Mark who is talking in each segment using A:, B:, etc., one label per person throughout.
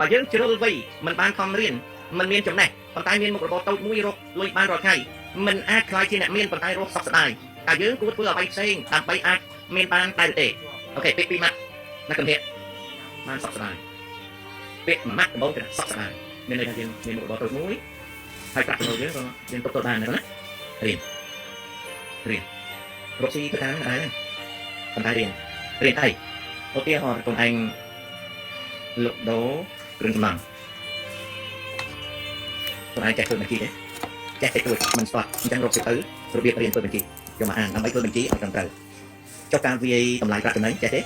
A: បើយើងជ្រុលវ័យមិនបានខំរៀនមិនមានចំណេះប៉ុន្តែមានមុខរបរតូចមួយរកលុយបានរាល់ថ្ងៃមិនអាចក្លាយជាអ្នកមានប៉ុន្តែរស់សុខសប្បាយតើយើងគួរធ្វើអ្វីផ្សេងដើម្បីអាចមានបានដែរឬទេOK ពាក្យពីរម៉ាត់ណាកំភៈបានសុខសប្បាយពាក្យមួយម៉ាត់ដំបូងគឺសុខសប្បាយមានន័យថាយើងមានមុខរបរតូចមួយហើយប្រាក់ចំណូលយើងក៏យើងទប់ទល់បានដែរណារៀនរៀនរកស៊ីទៅតាមដែរប៉ុន្តែរៀនរៀនអីឧទាហរណ៍ខ្លួនឯងលក់ដូរគ្រឿងសំណង់ខ្លួនឯងចេះធ្វើបញ្ជីទេចេះតិចតួចមិនស្ទាត់អញ្ចឹងរកសិភៅរបៀបរៀនធ្វើបញ្ជីយកមកអានដើម្បីធ្វើបញ្ជីឲ្យត្រឹមត្រូវចុះការវាយតម្លៃប្រាក់ចំណេញចេះទេ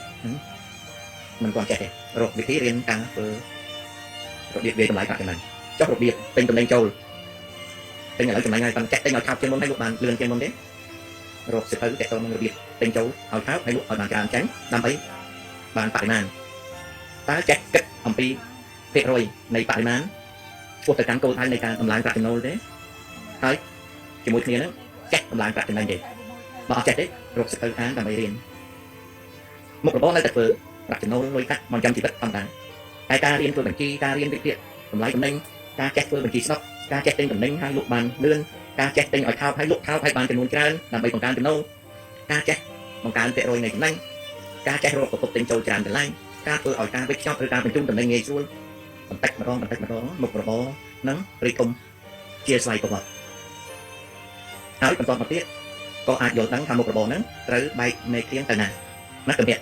A: មិនគាត់ចេះទេរកវិធីរៀនការធ្វើរបៀបវាយតម្លៃប្រាក់ចំណេញចុះរបៀបទិញតំណែងចូលទិញឥឡូវចំណេញហើយប៉ុន្តែចេះទិញឲ្យថោកជាងមុនហើយលក់បានលឿនជាងមុនទេរកសិភៅតេតនឹងរបៀបទិញចូលឲ្យថោកហើយលក់ឲ្យបានច្រើនចេញដើម្បីបានបរិមាណតើចេះគិតអំពីភាគរយនៃបរិមាណឆ្ពោះទៅកាន់គោលដៅនៃការតម្លើងប្រាក់ចំណូលទេហើយជាមួយគ្នានឹងចេះតម្លើងប្រាក់ចំណេញទេបើអត់ចេះទេរកសិភៅអានដើម្បីរៀនមុខរបរនៅតែធ្វើប្រាក់ចំណូលលុយកាក់មកចាំជីវិតធម្មតាតែការរៀនធ្វើបញ្ជីការរៀនវិភាគតម្លៃតំណែងការចេះធ្វើបញ្ជីស្តុកការចេះទិញតំណែងហើយលក់បានលឿនការចេះទិញឲ្យថោកហើយលក់ថោកហើយបានចំនួនច្រើនដើម្បីបង្កើនចំណូលការចេះបង្កើនភាគរយនៃចំណេញការចេះរកប្រភពទិញចូលច្រើនកន្លែងការធ្វើឲ្យការវេចខ្ចប់ឬការបញ្ជូនតំណែងងាយស្រួលបន្តិចម្ដងបន្តិចម្ដងមុខរបរនិងរីកធំជាស្វ័យប្រវត្តិហើយបន្តមកទៀតក៏អាចយល់ដឹងថាមុខរបរហ្នឹងត្រូវបែកមេឃៀងទៅណាណាកំភៈ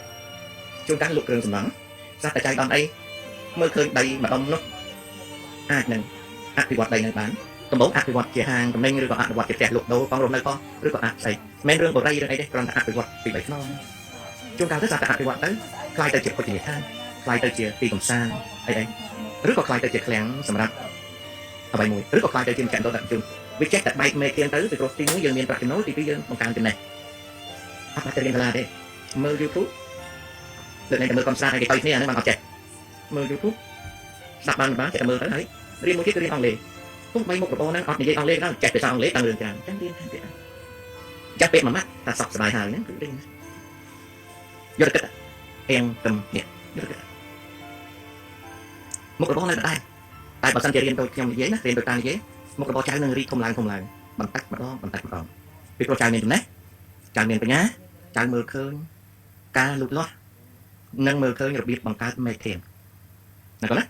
A: ជួនកាលលក់គ្រឿងសំណង់សត្វតែចៃដន្យអីមើលឃើញដីម្ដុំនោះអាចនឹងអភិវឌ្ឍដីនឹងបានដំបូងអភិវឌ្ឍជាហាងតំណែងឬក៏អភិវឌ្ឍជាផ្ទះលក់ដូរផងរស់នៅផងឬក៏អាចស្អីមិនរឿងបរិយរឿងអីទេគ្រាន់តែអភិវឌ្ឍពីបីខ្នងជួនកាលទៅសត្វតែអភិវឌ្ឍទៅក្លាយទៅជាភោជនីយដ្ឋានក្លាយទៅជាទីកំសាន្តអីអីឬក៏ក្លាយទៅជាឃ្លាំងសម្រាប់អ្វីមួយឬក៏ក្លាយទៅជាមជ្ឈមណ្ឌលដឹកជញ្ជូនវាចេះតែបែកមេឃៀងទៅពីព្រោះទីមួយយើងមានប្រាក់ចំណូលទីពីរយើងបង្កើនចំណេះអត់បាច់ទៅរៀនសាលាទេមើល YouTube លើកលែងតែមើលកំស្រាឲ្យគេទៅគ្នាអាហ្នឹងបានអត់ចេះមើល YouTube ស្ដាប់បានបានចេះតែមើលទៅហើយរៀនមួយទៀតគឺរៀនអង់គ្លេសទោះបីមុខរបរហ្នឹងអត់និយាយអង់គ្លេសក៏ដោយចេះភាសាអង់គ្លេសតាំងរឿងច្រើនអញ្ចឹងរៀនថែមទៀតចាស់ពាក្យមួយម៉ាត់ថាសក់ស្បាយហើយហ្នឹងគឺរៀនយកទៅគិតអៀងទឹមនេះយកទៅគិតមុខរបរនៅដដែលតែបើសិនជារៀនដូចខ្ញុំនិយាយណារៀនដូចតានិយាយមុខរបរចៅនឹងរីកធំឡើងធំឡើងបន្តិចម្ដងបន្តិចម្ដងពីព្រោះចៅមានចំណេះចៅមានបញ្ញាចៅមើលឃើញការលូតលាស់និងមើលឃើញរបៀបបង្កើតមេធានណាគាត់ណា